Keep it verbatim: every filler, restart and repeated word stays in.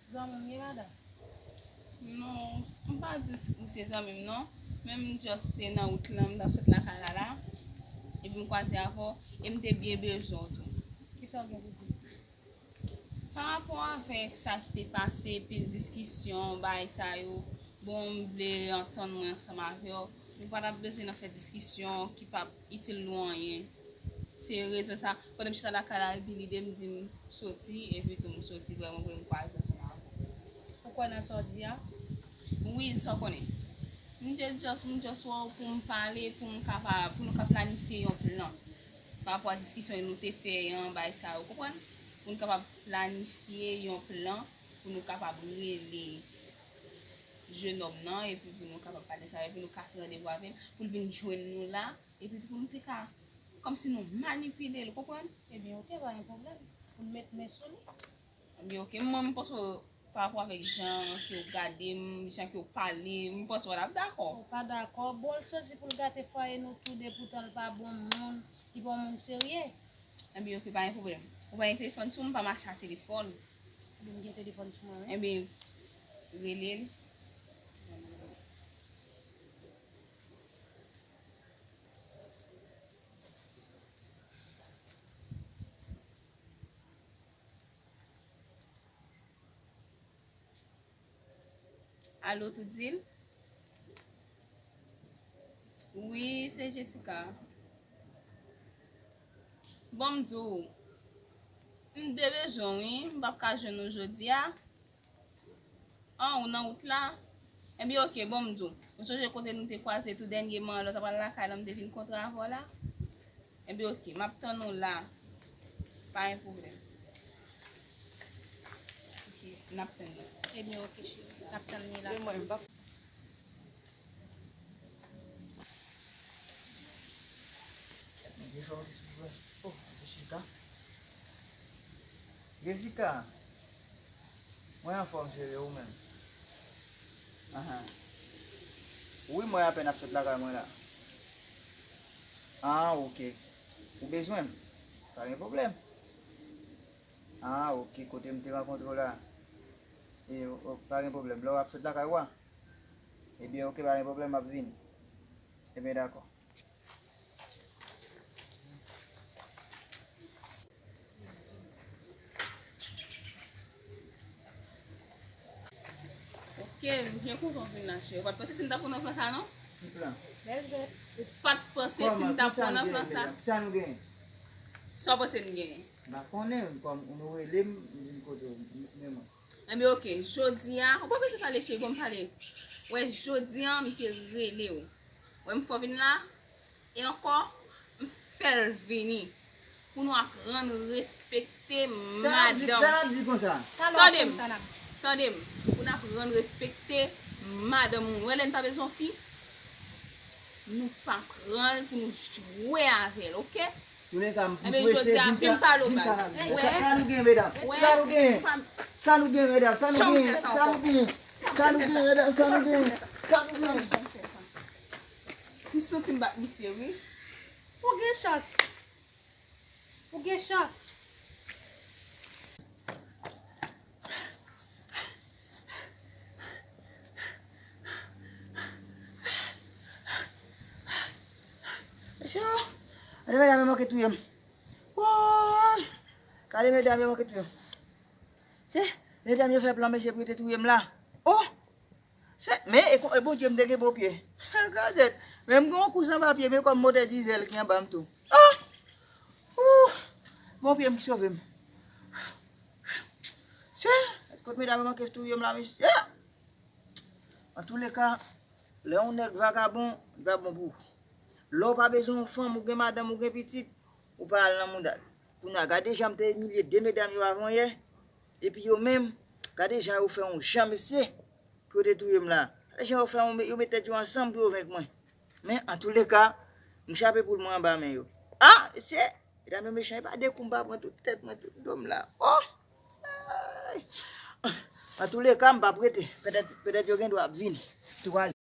Zanmi m ye, madanm? Non, m pa di ou se zanmi m non. Men m just te nan wout lan, m t ap sot lakay la la. Epi m kwaze avè w, e m te byen bezwen w tou. Kisa w gen pou di m? Pa rapò avèk sa ki te pase, pil diskisyon, bagay sa yo, bon, m vle antann mwen ansanm avè w. Nou pa t ap bezwen nan fè diskisyon ki p ap itil nou anyen. Se rezon sa, pandan m chita lakay la, epi lide m di m soti, epi tou m soti vrèman vre, m kwaze ansanm avè w. Ou kwè nan sa w di a? Wi, sa w konnen. M te just, m just wè w pou m pale, pou m kapab, pou nou ka planifye yon plan. Pa rapò a diskisyon nou te fè an, bagay sa yo, konprann? Pou nou kapab planifye yon plan, pou nou kapab rele jenòm nan, epi pou nou kapab pale sa, epi nou kase randevou avè l, pou l vin jwenn nou la, epi pou nou te ka, kòmsi nou manipile l, konprann? Ebyen, oke, pa gen pwoblèm. Pou n met men sou li. Ebyen, oke, mwen, m panse w, pa rapò avèk jan ke w gade m, jan ke w pale m, m panse w t ap dakò. Ou pa dakò? Bon, l soti pou l gate fwaye nou toude, poutan l pa bon moun, li pa yon moun serye. Ebyen, oke, pa gen pwoblèm. Ou pa gen telefòn sou ou, m pa mache ak telefòn. Ebyen, m gen telefòn sou mwen, wi. Ebyen, rele l. Alo, Toudil? Wi, se Jessica. Bon, m di w, m te bezwen w, wi. M p ap ka jwenn ou jodi a. An, ou nan wout la? Ebyen, oke, bon, m di w. Ou sonje kote nou te kwaze tou dènyèman an, lè w t ap al lakay la, m te vin kontre avè w la? Ebyen, oke, m ap tann ou la. Pa gen pwoblèm. Oke, n ap tann li. Ebyen, oke, cheri. N ap tann li la. Oh, se Jessica. Jessica, mwen anfòm, cheri, ou menm? Ahan. Wi, mwen apèn ap sot lakay mwen la. Ah, oke. Ou bezwen m? Pa gen pwoblèm. Ah, oke. Kote m te rankontre w la? E, o, o, pa gen pwoblèm. Lè w ap sot lakay ou a? Ebyen, oke, pa gen pwoblèm, m ap vini. Ebyen, dakò. Ok, m byen kontan w vin la, cheri. Ou pa t panse si m t ap pran nan plan sa, non? Ki plan? Bèl jwèt. Ou pa t panse si m t ap pran nan plan sa? Kisa nou genyen? Sa w panse n genyen? M pa konnen, kòm nou rele m, m vin kote w, m, men mwen. Enben, ok, jodi a, ou pa bezwen pale, cheri, ban m pale. Wè, jodi a, m te rele w. Wè, m fè w vin la, e ankò, m fè l vini. Pou nou aprann respekte madanm. Sa n ap di konsa? Tande m, tande m. Pou n aprann respekte madanm moun. Wè, lè n pa bezwen yon fi, nou pa pran l pou nou jwe avè l, ok? Enben, jodi a, vin pale w, baz. Sa, sa nou gen, medam? Sa nou gen? Sa nou gen, medam? Sa nou gen? Sa nou gen? Sa nou gen, medam? Sa nou gen? Sa nou gen? M santi m bat misye, wi. Ou gen chans. Ou gen chans. Mesye, gade medam yo manke touye m. Woy! Gade medam yo manke touye m. Se medam yo fè plan mesye pou yo te touye m la. Oh! Se, men, e, e Bondye m te gen bon pye. Gazèt. Men m gen yon kous anba pye, men kòm motè dizèl ki anba m tou. Ah! Ouh! Bon pye m ki sove m. Se, kot medam yo manke touye m la, mesye. Antouleka, lè yon nèg vagabon, li pa bon pou ou. Lè w pa bezwen yon fanm, ou gen madanm, ou gen pitit, ou pa al nan mouda l. Kounye a, gade jan m te imilye de medam yo avan yè, epi yo menm, gade jan yo fè yon jan, mesye. Pou yo te touye m la. Gade jan yo fè, yo met tèt yo ansanm pou yo venk mwen. Men, antouleka, m chape poul mwen anba men yo. Ah, mesye, medam yo mechan, e pa de kou m pa pran tout tèt mwen, tout do m la. Oh! Ay! Antouleka, m p ap rete. Petèt, petèt yo gen dwa ap vini. Tou ale.